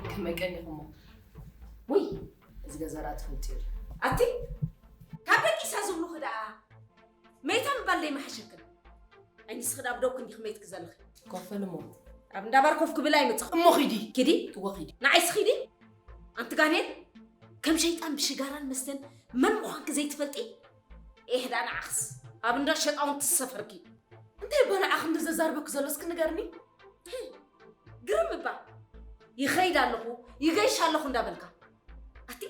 ከመይ ቀኒኹሞ? ውይ፣ እዚ ገዛ ደኣ ተፈንጢሩ። ኣቲ፣ ካብ ደቂሳ ዝብሉኺ ደኣ መይታ ምባል ደይመሓሸክን? ኣይ፣ ንስኺ ደኣ ኣብ ደውኪ እንዲኺ መይትኪ ዘለኺ። ኮፍ በሊ እሞ። ኣብ እንዳ ባር ኮፍ ክብል ኣይመጻኹ። እሞ ኺዲ። ኪዲ? እወ፣ ኺዲ። ንዓይስ ኺዲ? ኣንቲ ጋኔን፣ ከም ሸይጣን ብሽጋራን መስተን መን ምዃንኪ ዘይትፈልጢ? ኤህ፣ ደኣ ንዓኽስ ኣብ እንዳ ሸጣውንቲ ዝሰፈርኪ። እንታይ እባ ንዓ ክንዲ ዘዛርበኪ ዘሎ እስኪ ንገርኒ? ግርም እባ። ይኸይድ ኣለኹ፣ ይገይሽ ኣለኹ እንዳበልካ። ኣቲ፣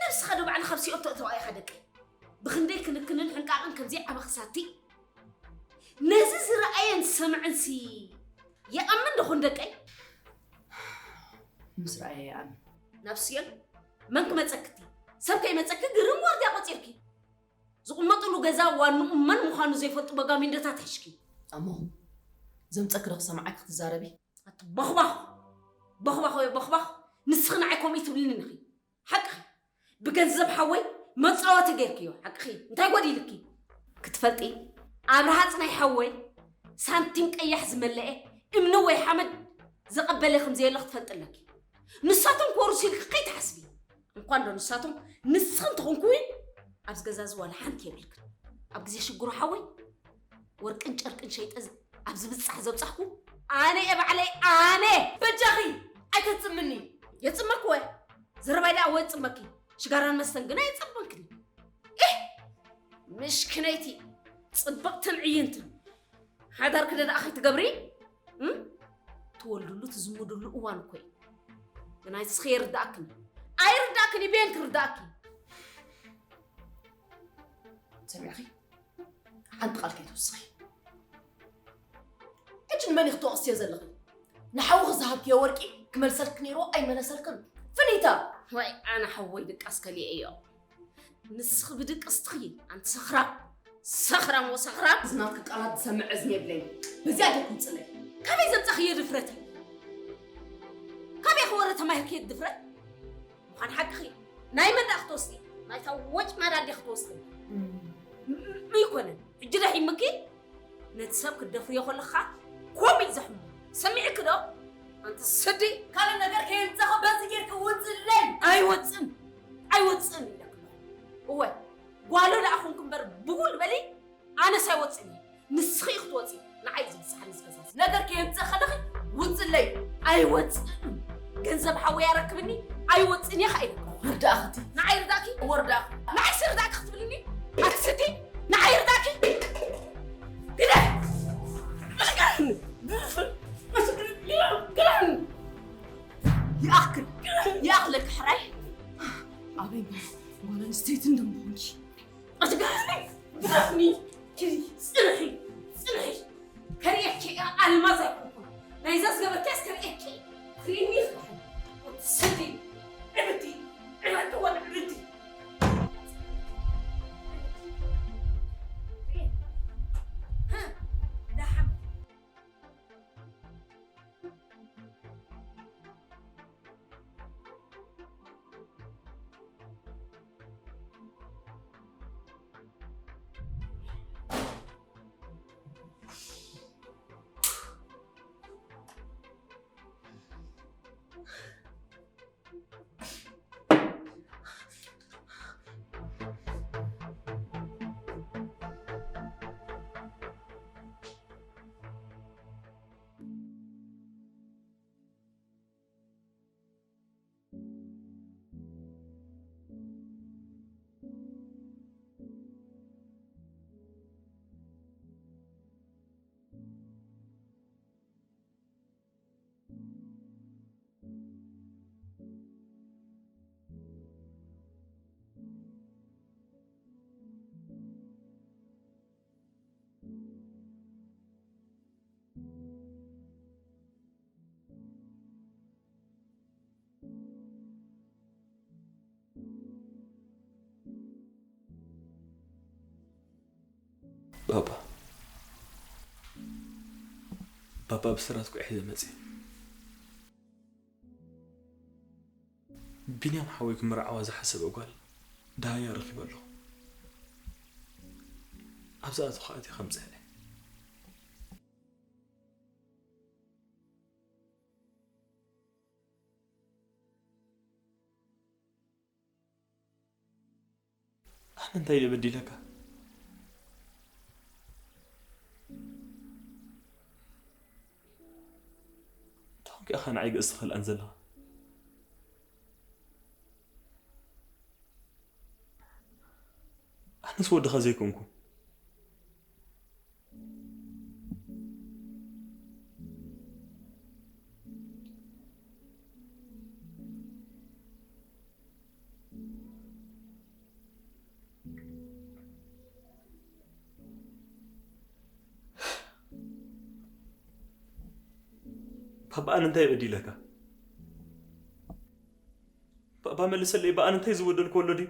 ነብስኻ ዶ ባዕልኻ ኣብ ሲኦል ተእተዋ ኢኻ ደቀይ? ብኽንደይ ክንክንን ሕንቃቕን ከምዚ ዓበኽሳቲ? ነዚ ዝረኣየን ዝሰምዐንሲ ይኣምን ዶ ኹን ደቀይ? ምስ ረኣየ ይኣምን። ናብ ሲኦል መን ክመጸክቲ? ሰብ ከይመጸኪ ግርም ዋርድያ ቆጺርኪ። ዝቕመጥሉ ገዛ ዋንኡ መን ምዃኑ ዘይፈልጡ በጋሚንዶታት ሒሽኪ። ኣሞ፣ ዘምጸኪ ዶ ክሰምዓኪ ክትዛረቢ? ኣቲ ቦኽባኽ፣ ቦኽባኽ ወይ ቦኽባኽ፣ ንስኺ ንዓይ ከምኡ ትብልኒ ኢኺ። ሓቅኺ። ብገንዘብ ሓወይ መጻወቲ ጌርክዮ። ሓቅኺ። እንታይ ጎዲልኪ? ክትፈልጢ፣ ኣብርሃ ጽናይ ሓወይ ሳንቲም ቀያሕ ዝመለአ እምኒ ወይ ሓመድ ዘቐበለ ከም ዘየሎ ክትፈልጢ ኣለኪ። ንሳቶም ክወርሱ ኢልኪ ከይትሓስቢ። እንኳን ዶ ንሳቶም፣ ንስኺ እንተኾንኩ እውን ኣብዚ ገዛ እዚ ዋላ ሓንቲ የብልክን። ኣብ ግዜ ሽግሩ ሓወይ ወርቅን ጨርቅን ሸይጠ ዝ-፣ ኣብ ዝብጻሕ ዘብጻሕኩ ኣነ እየ ባዕለይ፣ ኣነ። በጃኺ ኣይተጽምኒ። የጽመኩ ወ-፣ ዘረባይ ደኣ ወ የጽመኪ፣ ሽጋራን መስተን ግና የጸመንክኒ። ኢህ! ምሽክነይቲ ጽብቕትን ዕይንትን። ሓዳርኪ ዶ ደኣ ከይትገብሪ፣ እም? ትወልድሉ ትዝምድሉ እዋን እኮ እዩ። ግና ንስኺ የርድኣክን። ኣይርድኣክን እዩ፣ በየን ክርድኣኪ? ሰሚዕኺ? ሓንቲ ቃል ከይትውስኺ። ሕጂ ንመን ኢኺ ትወቕስዮ ዘለኺ? ንሓውኺ ዝሃብክዮ ወርቂ ክመልሰልኪ ነይርዎ ኣይመለሰልክን። ፍኒታ! ዋይ፣ ኣነ ሓወይ ድቃስ ከሊኤዮ። ንስኺ ብድቅስትኺ፣ ኣንቲ ሰኽራም፣ ሰኽራም ወሰኽራም። እዚ ናትኪ ቃላት ዝሰምዕ እዝኒ የብለይን። በዚኣ ጌርኪ ውፅለይ። ካበይ ዘምጻኽዮ ድፍረት እዩ? ካበይ ኸ ወረ ተማሂርክዮ ድፍረት? ምዃን ሓቅኺ፣ ናይ መን ደኣ ክትወስዲ? ናይታ ወጭማዳ ኣዴኺ ክትወስዲ? ም-፣ ም-፣ ኣይኮነን። ሕጂ ደሒምኪ? ነቲ ሰብ ክትደፍርዮ ከለኻ ከምኡ እዩ ዘሕሞ። ሰሚዕኪ ዶ? ኣንቲ ስዲ። ካልእ ነገር ከየምጻኹ በዚ ጌርኪ ውጽለይ። ኣይወጽን። ኣይወጽን ኢለኪ ኣለኹ። እወ፣ ጓሉ ደኣ ኹንኪ እምበር ብጉል በሊ፣ ኣነስ ኣይወጽን እየ። ንስኺ ኢኺ ክትወጺ። ንዓይ ዝብጽሓኒ ዝገዛዝ። ነገር ከየምጽእ ከለኺ ውጽለይ። ኣይወጽን። ገንዘብ ሓወይ ኣረክብኒ፣ ኣይወጽን እየ ኸኣ ኢለኪ። ርዳእኺ እቲ። ንዓይ ርዳእኪ? እወ ርዳእኺ። ንዓይሲ ርዳእኪ ክትብልኒ? ኣንቲ ስዲ፣ ንዓይ ርዳእኪ? ግደ! ግደ! ይኣክል! ይኣኽለኪ ሕራይ! ኣበይ ጓል ኣንስተይቲ እንደምኾንኪ! ኣቲ ግደፍኒ! ግደፍኒ! ኪዲ! ጽንሒ! ጽንሒ! ከርእየኪ እየ ኣልማዝ ኣይኮንኩን። ናይዛ ዝገበርክያስ ከርእየኪ እየ። ትርእይኒ ኢኺ ደሓን። ወዲ ስዲ! ዕብድቲ! ዕብድቲ ወዲ ዕብድቲ! ሃ! ደሓን! ባባ ብስራት ኩዒ ዝመጽእ። ቢንያም ሓወይ ክምርዓዋ ዝሓሰበ ጓል ደሃያ ረኺበ ኣለኹ። ኣብዛ ኣቶ ከኣቲ ከምጽእ። ኣነ እንታይ ኢለ በዲለካ? እንታይ ኾንካ ኢኻ ንዓይ ገጽ ትኸልኣን ዘለኻ? ኣነስ ወድኻ ዘይኮንኩ። ባባ ኣነ እንታይ በዲለካ? ባባ መልሰለይ፣ ብኣነ እንታይ ዝበደልኩ ኣሎ ድዩ?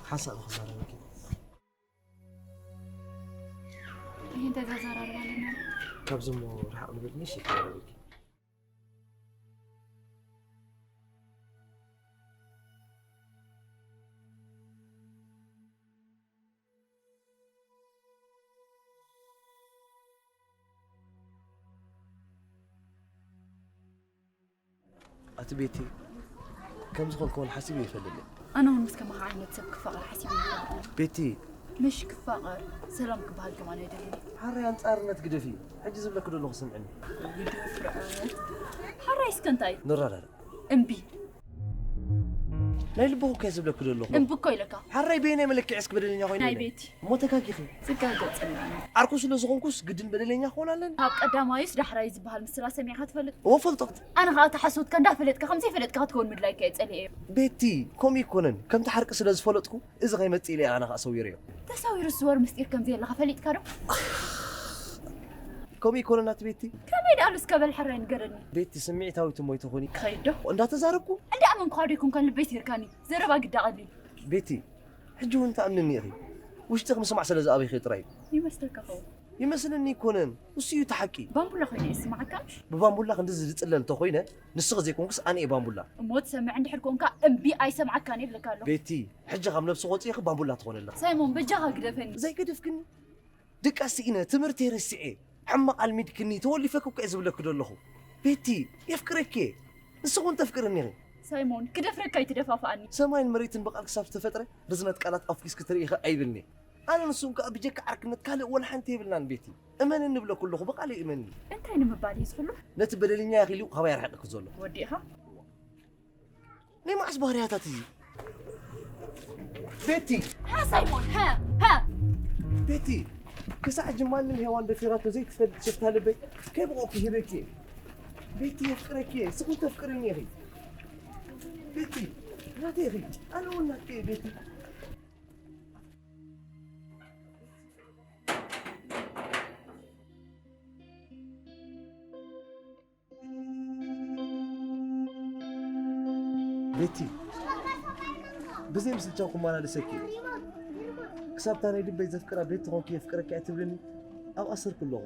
ሓሳብ ክዛረበኪ። ይሄን ተዛዛራርባለና። ካብዚ እሞ ርሓቕ ንብል፣ ንእሽተይ ክዛረበኪ። ኣቲ ቤቲ፣ ከምዚ ኮንኮን ሓሲበ ይፈልጥ። ኣነ እውን ምስ ከማኻ ዓይነት ሰብ ክፋቐር ሓሲበ ይፈልጥ። ቤቲ። ምሽ ክፋቐር፣ ሰላም ክበሃል ከማን ኣይደልን። ሓራይ ኣንጻርነት ግደፊ። ሕጂ ዝብለኪ ዘለኹ ስምዕኒ። ውይ፣ ድፍረት። ሓራይ እስከ እንታይ? ንረዳዳእ። እምቢ። ናይ ልብኹ እኮ እየ ዝብለኪ ዘለኹ። እምቢ እኮ ኢለካ። ሓራይ በየናይ መለክዒ እስኪ በደለኛ ኮይኑ ናይ ኢለ? ቤቲ። እሞ ተጋጊኺ። ዝጋገ ጽላእና። ዓርኩ ስለ ዝኾንኩስ ግድን በደለኛ ክኾን ኣለኒ? ካብ ቀዳማዩስ ዳሕራዩ ዝበሃል ምስላ ሰሚዕካ ትፈልጥ? እወ፣ ፈልጦ። ኣነ ኸኣ እታ ሓሶትካ እንዳፈለጥካ ከም ዘይፈለጥካ ክትከውን ምድላይካ እየ ጸሊኤዮ። ቤቲ፣ ከምኡ ኣይኮነን። ከምቲ ሓርቂ ስለ ዝፈለጥኩ፣ እዚ ከይመጽእ ኢለ ኣነ ኸኣ ሰዊረዮ። ተሰዊሩ ዝስወር ምስጢር ከም ዘየለኻ ፈሊጥካ ዶ? ከምኡ ኣይኮነን ኣቲ ቤቲ። ከመይ ደኣሉ እስከ በል ሕራይ ንገረኒ። ቤቲ፣ ስምዒታዊት እሞ ኣይትኹኒ። ክኸይድ ዶ? እንዳተዛረብኩ። እንዳኣመንኩኻ ዶ ኣይኮንካን ልበይ ስሂርካኒ? ዘረባ ግዳ ቀሊል። ቤቲ፣ ሕጂ እውን ትኣምንኒ ኢኺ። ውሽጥኺ ምስማዕ ስለ ዝኣበይኺ ጥራይ እዩ። ይመስለካ ኸውን? ይመስለኒ ኣይኮነን። እሱ እዩ እቲ ሓቂ። ባምቡላ ኮይነ እየ ዝስምዓካ ምሽ? ብባምቡላ ክንድዚ ዝጽለል እንተኾይነ፣ ንስኺ ዘይኮንኩስ ኣነ እየ ባምቡላ። እሞ ትሰምዕ እንድሕር ኮንካ እምቢ ኣይሰምዓካን እየ እብለካ ኣለኹ። ቤቲ፣ ሕጂ ካብ ነብስኺ ወጺእኺ ባምቡላ ትኾኒ ኣለኺ። ሳይሞን፣ በጃኻ ግደፈኒ። ዘይገደፍክኒ? ድቃስ ስኢነ፣ ትምህርተይ ረሲዐ፣ ሕማቕ ኣልሚድክኒ፣ ተወሊፈኪ እኮ እየ ዝብለኪ ዘለኹ። ቤቲ፣ የፍቅረኪ እየ። ንስኺ እውን ተፍቅርኒ ኢኺ። ሳይሞን፣ ክደፍረካ ኣይትደፋፍኣኒ። ሰማይን መሬትን ብቓል ክሳብ ዝተፈጥረ፣ ርዝነት ቃላት ኣፍኪስኪ ትርእዪ ኢኺ ኣይብልኒ። ኣነ ንስኹም ከኣ ብጀካ ዓርክነት ካልእ ወላ ሓንቲ የብልናን ቤቲ። እመንኒ እብለኪ ኣለኹ፣ ብቓለይ እመንኒ። እንታይ ንምባል እዩ ዝሕሉ? ነቲ በደለኛ ኢኺ ኢሉ ካባይ ኣርሒቕኪ ዘሎ። ወዲእኻ? ናይ መዓስ ባህርያታት እዩ? ቤቲ! ሃ ሳይሞን፣ ሃ፣ ሃ! ቤቲ! ክሳዕ ሕጂ ማንም ሄዋን ደፊራቶ ዘይትፈልጥ ሽፍታ ልበይ ከይበቑ ክህበኪ እየ። ቤቲ የፍቅረኪ እየ፣ ስኹም ተፍቅርኒ ኢኺ። ቤቲ! ናተይ ኢኺ፣ ኣነ እውን ናትኪ እየ ቤቲ። ቤቲ፣ ብዘይ ምስልቻው ክመላለሰኪ እየ። ክሳብ እታ ናይ ልበይ ዘፍቅራ ቤቲ ኮንኪ የፍቅረኪ እየ ትብልኒ፣ ኣብ ኣሰርኩ ኣለኹ።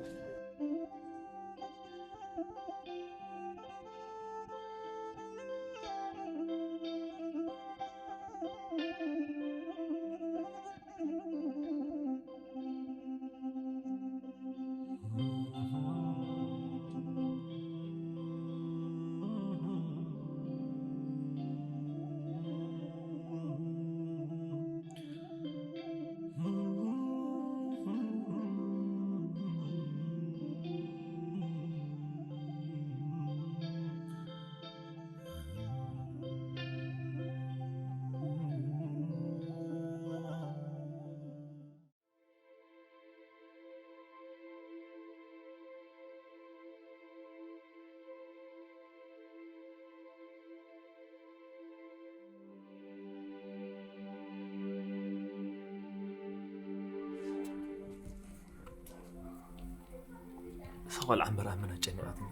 ቆልዓ እምበር ኣመና ጨኒቓትኒ።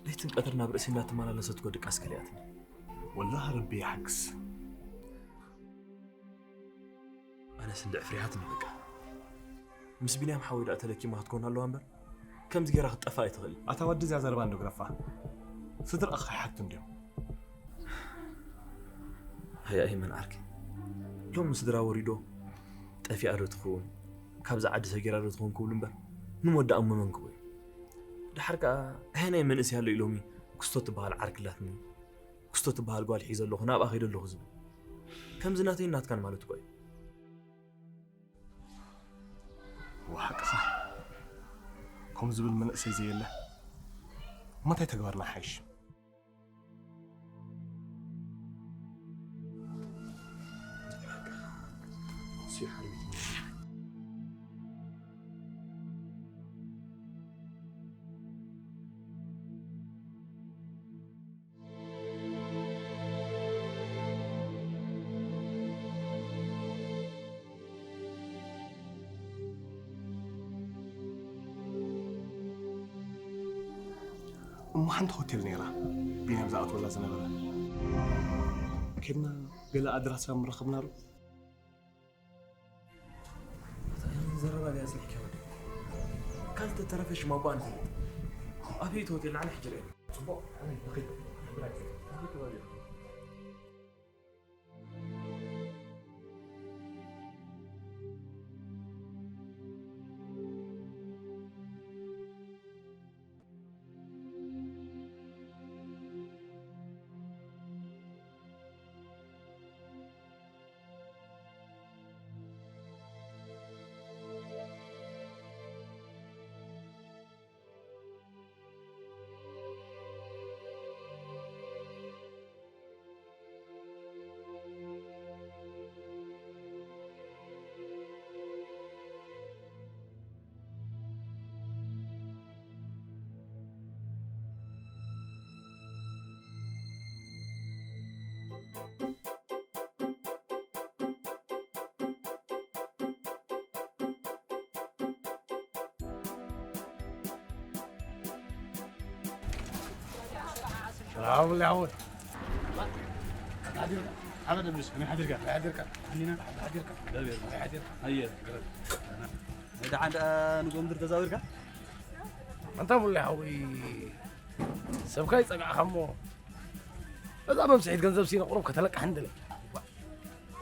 ለይትን ቀትርን ኣብ ርእሲ እናተመላለሰት ጎድቃስ ከሊኣትኒ። ወላሂ ረቢ ይሓግዝ። ኣነስ እንድዒ ፍሪሃትኒ በቃ። ምስ ቢንያም ሓወይ ደኣ ተለኪማ ክትኮን ኣለዋ እምበር፣ ከምዚ ጌራ ክትጠፍእ ኣይትኽእልን። ኣታ ወዲ እዚኣ ዘረባ እንዶ ግረፋ። ስድራኻ ይሓቱ እንድዮም። ሃያ ኣይመን ዓርኪ። ሎም ስድራ ወሪዶ ጠፊኣ ዶ ትኸውን? ካብዛ ዓዲ ሰጊራ ዶ ትኸውን ክብሉ እምበር፣ ንሞት ደኣ መመንክቦ እዩ። ደሓር ከኣ ኣየናይ መንእሰይ ኣሎ ኢሎሚ ክስቶ ትበሃል ዓርኪ ኣላትኒ? ክስቶ ትበሃል ጓል ሒዘ ኣለኹ፣ ናብኣ ከይደ ኣለኹ ዝብል። ከምዚ ናተይን ናትካን ማለት እኮ እዩ። እወ ሓቅኻ። ከምኡ ዝብል መንእሰይ ዘየለ። እሞ እንታይ ተግባርና ሓይሽ? እሞ ሓንቲ ሆቴል ነይራ፣ ቢንያም ዝኣትወላ ዝነበረ። ኬድና ገለ ኣድራሻ ምረኸብናሉ። ዘረባ ድያ ኣጽኒሕካ ወዲ? ካልተ ተረፈ ሽማ እኮ ኣንተ። ኣቤት ሆቴል ንዓና ሕጂ ርኤ። ጽቡቕ፣ ኣነ ንኺድ። ሰላም ላሁን። أبدا مش، أنا حاضر كان. حاضر كان. عندنا. حاضر كان. لا بيرمى. حاضر كان. هيا. ደሓን ደኣ ንጎንደር ተዛዊርካ? ኣንታ ሙላ ሓወይ፣ ሰብካ ይጸግዓኻ እሞ፣ እዛ መምስሒት ገንዘብ ሲነ ቁሩብ ከተለቅሕ እንደለ።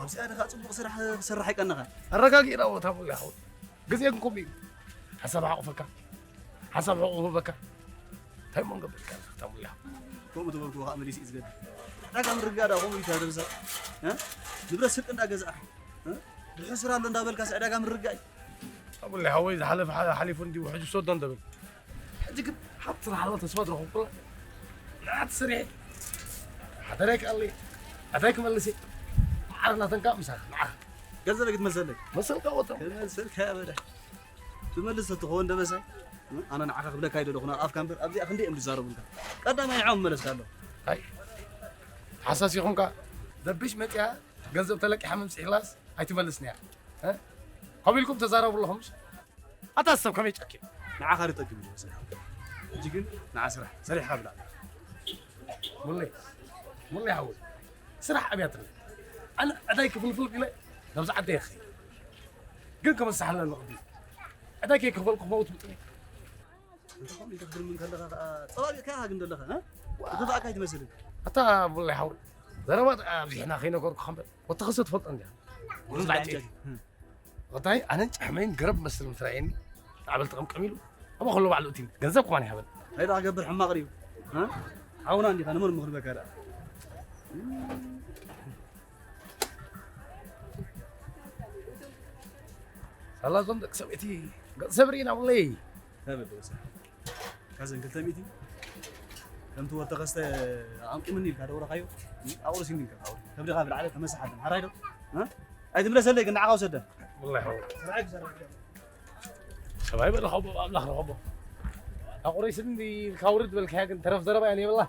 ኣብዚኣ ድኻ ጽቡቕ ስራሕ ክሰርሕ ኣይቀነኻ። ኣረጋጊእና ቦታ ሙላ ሓወይ። ግዜ ክንኩም እዩ። ሓሳብ ሓቑፈካ። ሓሳብ ሕቑፍ በካ። እንታይ እሞ ንገብር ኢልካ ኣለኻ ሙላ ሓወይ? ከምኡ ተበልኩ ከዓ መሊሱ እዩ ዝገድል። ዕዳጋ ምርግጋእ ደኣ ከምኡ እዩ ተደርሰ። እ? ንብረት ስርቂ እንዳገዛእካ። እ? ድሕሪ ስራ ኣሎ እንዳበልካስ ዕዳጋ ምርግጋእ እዩ። ሙላ ሓወይ ዝሓለፈ ሓ-፣ ሓሊፉ እንዲሁ ሕጂ ሰዶ እንደብል። ሕጂ ግን ሓንቲ ስራሕ ኣላ ተስፋ ትረኽብኩላ። ንዓ ትስርሒ። ሓደራይ ክኣሊ። ኣታይ ክመልሲ። ማዕረ ናተንካ ምሳኻ። ንዓ። ገንዘበይ ክትመልሰለይ? መሰልካ ወጣ። ክመልሰልካ በዳ። ትመልስ ተትኸውን ደበሳይ፣ ኣነ ንዓኻ ክብለካ ይደለኹ፣ ናብ ኣፍካ እምበር፣ ኣብዚኣ ክንደይ እዮም ዝዛረቡልካ? ቀዳማይ ንዕኦም መለስካ ኣሎ። ኣይ፣ ተሓሳሲኹምካ፣ ደብሽ መጺኣ፣ ገንዘብ ተለቂሓ መምጽኢላስ ኣይትመልስን እያ። እ? ከምኡ ኢልኩም ተዛረቡ ኣለኹም። ኣታ ሰብ ከመይ ጨኪን? ንዓኻ ዶ ጠቂሙ ደበሳይ? ሕጂ ግን ንዓ ስራሕ፣ ሰሪሕካ ብላዕ። ሙለይ፣ ሙለይ ሓወይ፣ ስራሕ ኣብያትኒ። ኣነ ዕዳይ ክፍልፍል ኢለ ናብዚ ዓደይ ይኸይድ። ግን ከመሳሕለኒ ቅድሚ ዕዳይ ከይከፈልኩ ክመውት ብጥሜት። እንታይ ኢልካ ክትርምን ከለኻ ከኣ ጸባቢቕካ ኢኻ ግን ዘለኻ፣ እ? ዝኸፍኣካ ኣይትመስልን። ኣታ ሙለይ ሓወይ፣ ዘረባ ኣብዚሕና ከይነገርኩኻ እምበር፣ ወተኸሰ ትፈልጦ እንዲያ። ወተኸሰ ትፈልጦ። እንታይ ኣነን ጫሕመይን ገረብ መስል ምስ ረኣየኒ፣ ላዕበል ተቐምቀም ኢሉ፣ ኣቦ ከሎ ባዕሉ እቲ ገንዘብ ከማን ይሃበን። እንታይ ደኣ ክገብር ሕማቕ ድዩ? እ? ሓውና እንዲኻ ንመን ምኽርበካ ደኣ? ሳላ እዞም ደቂ ሰበይቲ ገጽ ሰብ ርኢና ውለይ። እንታይ በል ወሰን? ካዘን ክልተ ሚእቲ ከምቲ ወዲ ተኸስተ ኣንቁምኒ ኢልካ ደውረኻዮ፣ ኣቑርሲኒ ኢልካ፣ ኣቑርሲ። ከብድኻ ብላዕሊ ተመሳሓትን፣ ሓራይ ዶ? እ? ኣይትምለሰለይ ግን ንዓኻ ውሰደ። ወላሂ ሓወይ። ስራይ ክሰርሕ። ሰብኣይ በለ ኸቦ፣ ኣምላኽ ረኸቦ። ኣቑሪስኒ ኢልካ ውርድ በልካያ ግን ተረፍ ዘረባ እያ ዘይብላ።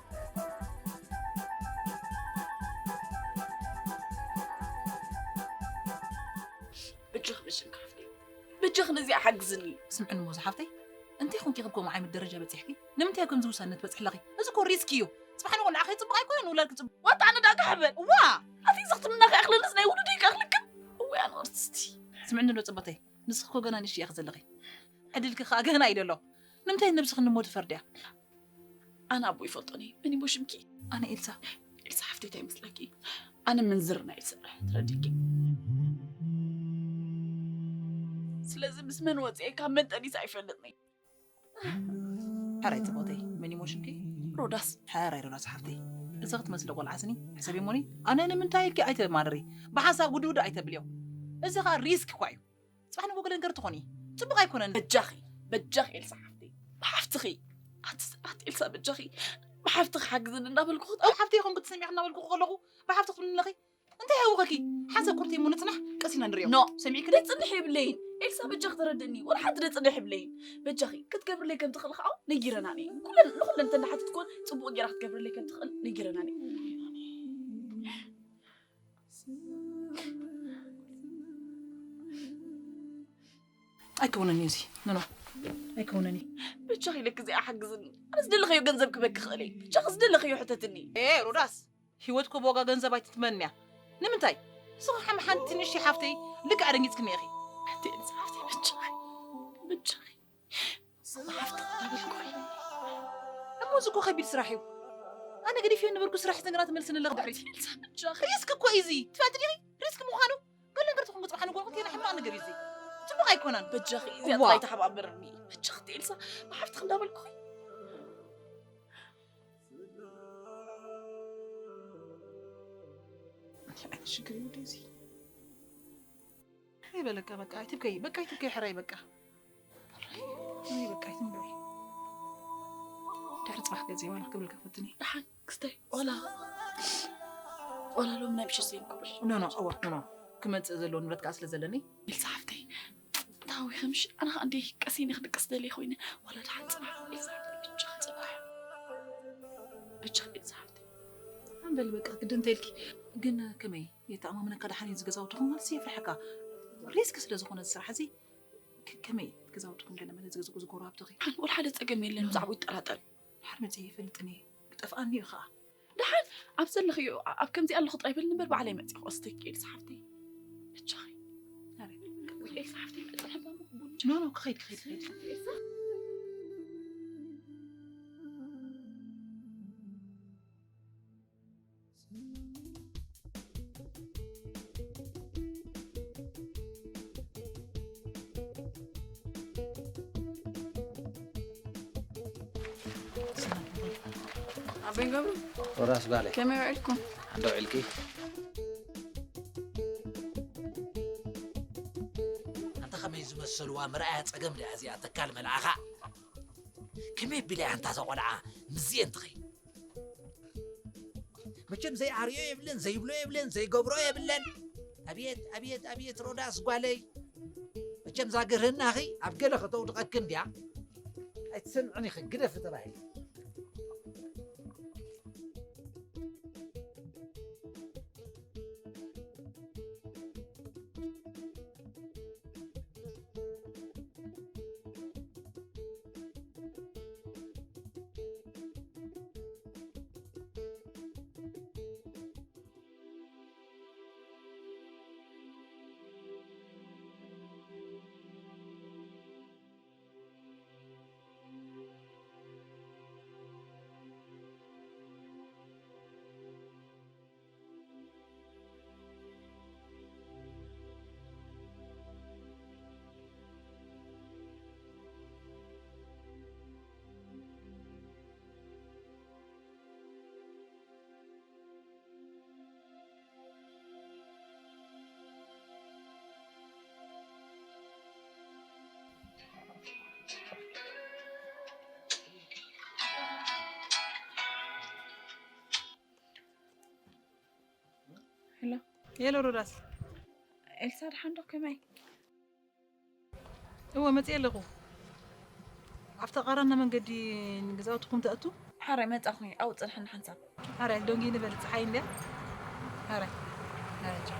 ብጅኽ ብሽንካ ሓፍተይ። ብጅኽ ነዚኣ ሓግዝኒ። ስምዕኒ እሞ ዝሓፍተይ፣ እንታይ ኮንኪ ከም ከምኡ ዓይነት ደረጃ በጺሕኪ? ንምንታይ ከምዚ ውሳነ ትበጽሒ ኣለኺ? እዚ እኮ ሪስክ እዩ። ጽባሕ ንጎ ንዓኺ ጽቡቕ ኣይኮነን፣ ንውላድኪ ጽቡቕ። ወጣ ንዳጋ ሕበል። እዋ! ኣቲ ዘኽትምና ከይኣኽለንስ ናይ ውሉደይ ከኽልክም። እወ፣ ኣነ ቅርስቲ። ስምዕኒ ዶ ጽቡቕተይ? ንስኺ እኮ ገና ንእሽቶ ኢኺ ዘለኺ። ዕድልኪ ከኣ ገና እዩ ዘሎ። ንምንታይ ነብስኺ ንሞት ትፈርድያ? ኣነ ኣቦ ይፈልጦኒ። መን ይሞ ሽምኪ? ኣነ ኤልሳ። ኤልሳ ሓፍተይ እንታይ ይመስለኪ? ኣነ ምንዝርና ይሰርሕ። ትረዲኪ? ስለዚ ምስ መን ወፂኤ ካብ መን ጠኒሰ ኣይፈልጥኒ። ሕራይ ጽቡቕተይ፣ መን ይሞ ሽምኪ? ሮዳስ። ሕራይ ሮዳስ ሓፍተይ፣ እዛ ክትመስሊ ቆልዓ ስኒ ሕሰቢ እሞኒ። ኣነ ንምንታይ ኢልኪ ኣይተማርሪ፣ ብሓንሳብ ጉድጉድ ኣይተብልዮ። እዚ ኸኣ ሪስክ እኳ እዩ። ጽባሕ ንጎ ገለ ነገር ትኾኒ፣ ጽቡቕ ኣይኮነን። በጃኺ፣ በጃኺ ኤልሳ ሓፍተይ፣ ብሓፍትኺ። ኣት-፣ ኣት ኤልሳ በጃኺ፣ ብሓፍትኺ ሓግዝኒ እንዳበልኩ ኣብ ሓፍተይ ይኹን ክትሰሚዕ እናበልኩ ከለኹ ብሓፍትኺ ትብልኒ ኣለኺ። እንታይ ይሃውኸኪ? ሓንሳብ ቁርተይ እሞ ንጽናሕ፣ ቀስ ኢና ንሪኦ። ኖ። ሰሚዕክኒ? ደጽንሕ የብለይን። ኤልሳ በጃኺ ተረድእኒ። ወላ ሓንቲ ደጽንሕ የብለይን። በጃኺ ክትገብርለይ ከም ትኽእል ኸኣ ነጊረናኒ። ኩለን፣ ንኹለን ተንዳሓትት ኮን ጽቡቕ ጌራ ክትገብርለይ ከም ትኽእል ነጊረናኒ። ኣይከውንን እዩ እዚ። ኖ፣ ኖ። ኣይከውንን እዩ። በጃኺ ኢለኪ እዚኣ ሓግዝኒ። ኣነ ዝደለኸዮ ገንዘብ ክበኪ ክእል እየ። በጃኺ ዝደለኸዮ ሕተትኒ። ኤ፣ ሮዳስ፣ ህይወትኮ ብዋጋ ገንዘብ ኣይትትመንያ። ንምንታይ? ንስኺ ከም ሓንቲ ንእሽተይ ሓፍተይ ልክዕ ደንጊጽክኒ ኢኺ። ሓንቲ ኤልሳ ሓፍተይ በጃኺ፣ በጃኺ። ሓፍቲ ክዳበልኩ። እሞ እዚ እኮ ከቢድ ስራሕ እዩ። ኣነ ገዲፈዮ ነበርኩ ስራሕ፣ እተን ግና ትመልስኒ ኣለኺ ድሕሪት። ኤልሳ በጃኺ። ሪስክ እኮ እዩ እዚ። ትፈልጢ ዲኺ? ሪስክ ምዃኑ። ገለ ነገር ትኹን ክጽባሕ ንጎ ክልቴና ሕማቕ ነገር እዩ እዚ። ጽቡቕ ኣይኮነን። በጃኺ እዚኣ እዋ። ጥራይ ተሓባበርኒ። በጃኺ ኤልሳ፣ ብሓፍትኺ እንዳበልኩ። እንታይ ዓይነት ሽግር እዩ እዚ? ኣይ በለካ በቃ፣ ኣይትብከይ፣ በቃ ኣይትብከይ፣ ሕራይ በቃ። ኣይ በቃ፣ ኣይትንበሪ። ድሕሪ ጽባሕ ገዜ ዋላ ክብለካ ፈትኒ። ደሓን ክስታይ፣ ዋላ፣ ዋላ ሎም ናይ ምሸት ዘይንከብል። ኖ፣ ኖ፣ እዋ፣ ኖ፣ ኖ። ክመጽእ ዘለዎ ንብረት ከኣ ስለ ዘለኒ። ኤልሳ ሓፍተይ፣ ታዊኺ ምሽ፣ ኣነ ከኣ እንዴ ቀሲኒ ክድቅስ ደልየ ኮይነ፣ ዋላ ደሓን ጽባሕ፣ ኤልሳ ሓፍተይ፣ ብቻ ጽባሕ። ብቻ ኤልሳ ሓፍተይ። ኣንበል በቃ፣ ግዲ እንተልኪ። ግን ከመይ? የተኣማምነካ ደሓን እዩ ዝገዛውትኹም ማለት የፍርሐካ። ሪስክ ስለ ዝኾነ እዚ ስራሕ እዚ፣ ክ-፣ ከመይ ገዛውትኹም ገለ መለ ዝገዝኡ ዝጎሩ ሃብትኺ? ሓን ወላ ሓደ ጸገም የለን፣ ብዛዕባኡ ይጠራጠር። ድሓር መጺኡ ይፈልጥን እየ፣ ክጠፍኣኒ እዩ ኸኣ። ደሓን ኣብ ዘለኽዮ፣ ኣ-፣ ኣብ ከምዚ ኣለኹ ጥራይ በልኒ እምበር፣ ባዕለይ መጺእ ክወስደኪ እየ፣ ኤልሳ ሓፍተይ። ብቻኺ። ኣረ፣ ኤልሳ ሓፍተይ፣ መጸ ሓባ ቡን ኖ፣ ኖ፣ ክኸይድ፣ ክኸይድ፣ ክኸይድ። ኤልሳ። ኣቦይ ገብሩ፣ ወራስ ጓለይ። ከመይ ውዒልኩም? እንዶ ውዒልኪ? ኣንታ ከመይ ዝመሰልዋ መርኣያ ጸገም ድያ እዚኣ ተካል መልኣኻ? ከመይ ኣቢላ እያ ኣንታ እዛ ቆልዓ ምስዚኤን ትኸይድ? መቸም ዘይኣርዮ የብለን፣ ዘይብሎ የብለን፣ ዘይገብሮ የብለን። ኣብየት፣ ኣብየት፣ ኣብየት ሮዳስ ጓለይ። መቸም እዛ ግርህናኺ ኣብ ገለ ከተውድቐኪ እንድያ። ኣይትሰምዕን ኢኺ፣ ግደፊ ተባሂሉ። ሄሎ። ሄሎ ሮዳስ። ኤልሳ፣ ደሓን ዶ? ከመይ? እወ፣ መጺኤ ኣለኹ። ኣብታ ቃራና መንገዲ ንገዛውትኹም ትኣቱ? ሓራይ መጻኹ፣ ኣብኡ ጽንሐኒ ሓንሳብ። ሓራይ ደንጊ ንበል፣ ጸሓይ እንድያ። ሓራይ። ሓራይ፣ ቻው።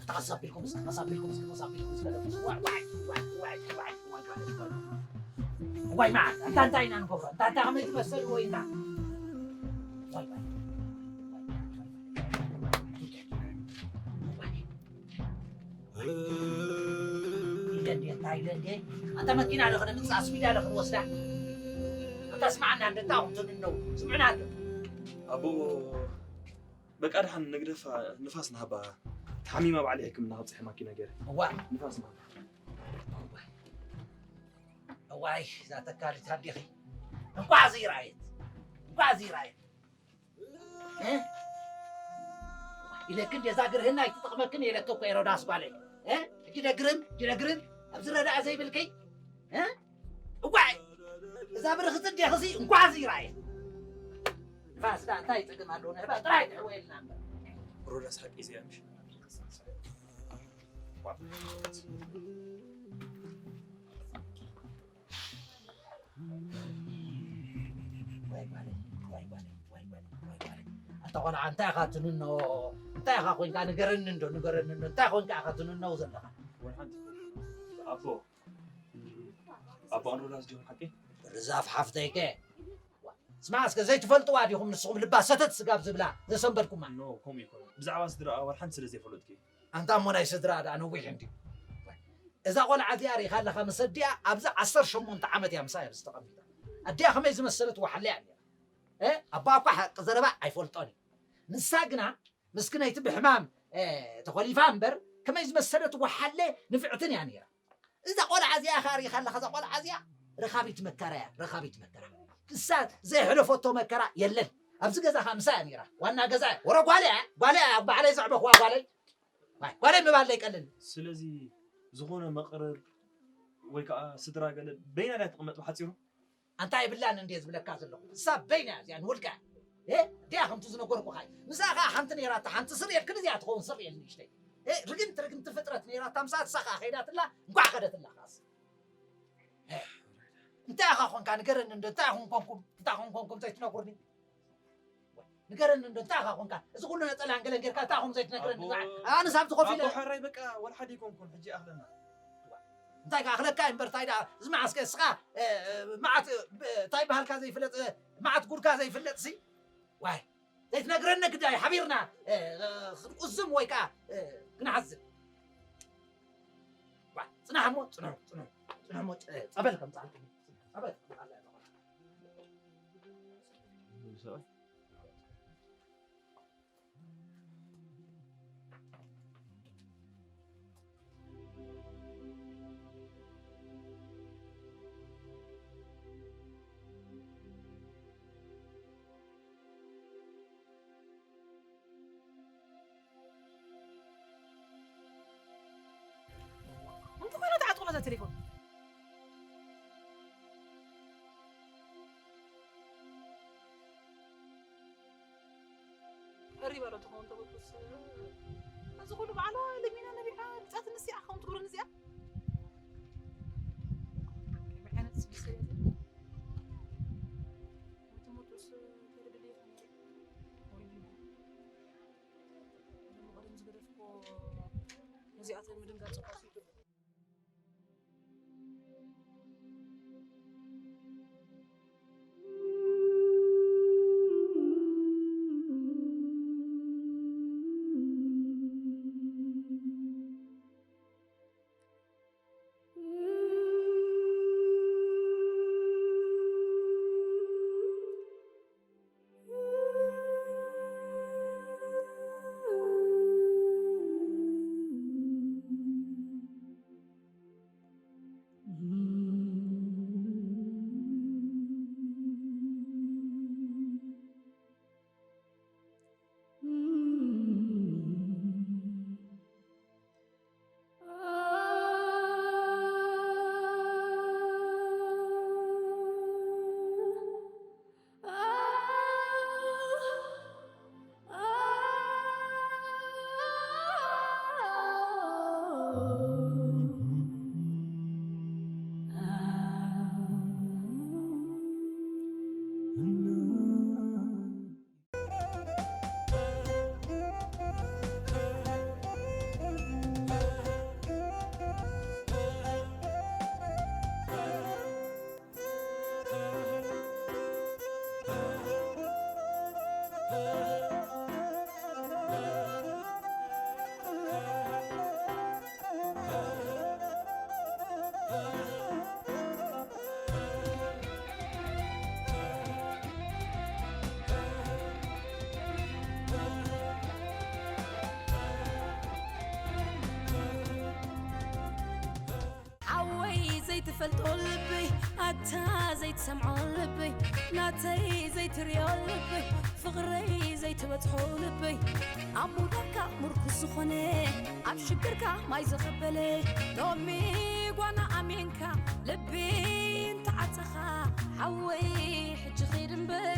ተቐሳቢልኩም እስኪ፣ ተቐሳቢልኩም እስኪ፣ ተቐሳቢልኩም እስኪ። ዋይ፣ ዋይ፣ ዋይ፣ ዋይ፣ ዋይ፣ ዋይ፣ ዋይ፣ ዋይ። ዋይ፣ መዓት፣ እንታ እንታይ ኢና ንገብሮ? እንታ እንታይ ከመይ ትመስል ወይ እንታ? ዋይ፣ ዋይ። ኢለ እንዴ፣ እንታይ ኢለ እንዴ? ኣንታ መኪና ዶ ክነምጽኣ፣ ስፒዳ ዶ ክንወስዳ? ኣንታ ስምዓና፣ እንደ እንታይ ኣኹም ትንነው? ስምዑና ኣሎ። ኣቦ፣ በቃ ደሓን ንግደፋ፣ ንፋስ ንሃባ። ተሓሚማ ባዕለይ ሕክምና ከብጽሐ ማኪና ገይረ። እዋ። ንፋስ ንሃባ። እዋይ፣ እዛ ተካሊት ኣዴኺ። እንኳዕ ዘይረኣየት። እንኳዕ ዘይረኣየት። እ? ኢለኪ እንዴ እዛ ግርህና ኣይትጠቕመክን ኢለኪ እኮ እየ ሮዳስ ጓለይ። እ? ሕጂ ደግርም፣ ሕጂ ደግርም። ኣብዚ ረዳእ ዘይብልኪ። እ? እዋይ! እዛ ብርኽቲ እንዴኽሲ እንኳዕ ዘይረኣየት። ንፋስ ደኣ እንታይ ጸገም ኣለዎ? ንህባ ጥራይ ትሕወየልና እምበር። ሮዳስ ሓቂ እዚኣ ምሽ? ዋይ ጓለይ፣ ዋይ ጓለይ፣ ዋይ ጓለይ፣ ዋይ ጓለይ። ኣታ ቆልዓ እንታይ ኢኻ ትንኖ? እንታይ ኢኻ ኮንካ? ንገረኒ እንዶ፣ ንገረኒ እንዶ። እንታይ ኮንካ ኢኻ ትንኖ ዘለኻ? ወላ ሓንቲ። ኣቦ፣ ኣቦ ኣንሮዳስ ድዮም ሓቂ? ርዛፍ ሓፍተይከ? ስማዕ እስከ፣ ዘይትፈልጥዋ ዲኹም ንስኹም ልባ ሰተት ስጋብ ዝብላ ዘሰንበድኩማ? ኖ፣ ከምኡ ይኮነ። ብዛዕባ ስድራኣ ወላ ሓንቲ ስለ ዘይፈለጥኩ። ኣንታ እሞ ናይ ስድራ ደኣ ነዊሕ እንድዩ። እዛ ቆልዓ እዚኣ ርኢኻ ኣለኻ፣ ምስ ኣዲኣ ኣብዚ ዓሰርተ ሸሞንተ ዓመት እያ ምሳይ ኣብዚ ተቐሚጣ። ኣዲኣ ከመይ ዝመሰለት ወሓለ እያ ነይራ። እ? ኣቦኣ እኳ ሓቂ ዘረባ ኣይፈልጦን እዩ። ንሳ ግና ምስክነይቲ ብሕማም፣ እ፣ ተኾሊፋ እምበር ከመይ ዝመሰለት ወሓለ ንፍዕትን እያ ነይራ። እዛ ቆልዓ እዚኣ ኸኣ ርኢኻ ኣለኻ፣ እዛ ቆልዓ እዚኣ ረኻቢት መከራ እያ፣ ረኻቢት መከራ። ንሳ ዘይሕለፈቶ መከራ የለን። ኣብዚ ገዛ ኸኣ ምሳይ እያ ነይራ፣ ዋና ገዛ እያ። ወረ ጓለይ እያ፣ ጓለይ እያ፣ ባዕለይ ዘዕበኽዋ ጓለይ። ዋይ፣ ጓለይ ምባል ዘይቀልል። ስለዚ ዝኾነ መቕርብ ወይ ከኣ ስድራ ገለ በይና ድያ ትቕመጥ ብሓጺሩ? ኣንታ የብላን እንድየ ዝብለካ ዘለኹ። ንሳ በይና እያ እዚኣ ንውልቃ። እ? እንዲያ ከምቲ ዝነገርኩኻ እዩ። ንሳ ኸኣ ሓንቲ ነይራታ፣ ሓንቲ ስር የልክን እዚኣ ትኸውን ስር የል ንእሽተይ። እ? ርግምቲ ርግምቲ ፍጥረት ነይራታ፣ ምሳ ንሳ ኸኣ ከይዳትላ፣ እንኳዕ ኸደትላ ኸኣስ። እ? እንታይ ኢኻ ኾንካ ንገረኒ እንዶ፣ እንታይ ኹን ኮንኩም፣ እንታይ ኹን ኮንኩም ዘይትነግሩኒ? ንገረኒ እንዶ እንታይ ኢኻ ኮንካ? እዚ ኩሉ ነጸላን ገለን ጌርካ እንታይ ኢኹም ዘይትነግረኒ? ኣቦ-፣ ንዓ-፣ ኣነስ ኣብቲ ኮፍ ኢለ ኣቦ ሓራይ በቃ ወላ ሓደ ኣይኮንኩን፣ ሕጂ ይኣኽለና። እንታይ ክኣኽለካ እምበር እንታይ ደኣ እዚ መዓስከ እስኻ፣ እ፣ እ፣ መዓት፣ እ፣ እንታይ በሃልካ ዘይፍለጥ፣ እ፣ መዓት ጉድካ ዘይፍለጥሲ? ዋይ፣ ዘይትነግረኒ ግዳይ ሓቢርና፣ እ፣ እ፣ ክንቁዝም ወይ ከኣ፣ እ፣ ክንሓዝን። ዋ፣ ጽናሕ እሞ፣ ጽንሑ፣ ጽንሑ፣ ጽንሑ እሞ፣ ጸ-፣ ጸበል ከምጽኣልኩም። ጸበል ከምጽኣልኩም። እንተ ኾነ ተዓጥቑላ እዛ ቴሌፎን። ቀሪባ ዶ ትኸውን ተበቁስ? እዚ ኩሉ ባዕላ ለሚና ነቢዓ፣ ብጻት ንስያ ከም ትብሎ ንስያ። ከመይ ዓይነት ስድስተ እያ እዚኣ? እቲ ሙጡስ ከይተደለየ ከመይ? ወይ ቢና። እሞ ቀደም ዝገደፍኮ ነዚኣተን ምድንጋጽ እኳ ስልቱ። ሓወይ ዘይትፈልጦ ልበይ፣ ኣታ ዘይትሰምዖ ልበይ፣ ናተይ ዘይትርእዮ ልበይ፣ ፍቕረይ ዘይትበጽሖ ልበይ፣ ኣብ ሞታካ ምርኩስ ዝኾነ፣ ኣብ ሽግርካ ማይ ዘኸበለ፣ ሎሚ ጓና ኣሜንካ ልቢ እንተዓጸኻ፣ ሓወይ ሕጂ ኺድ እምበር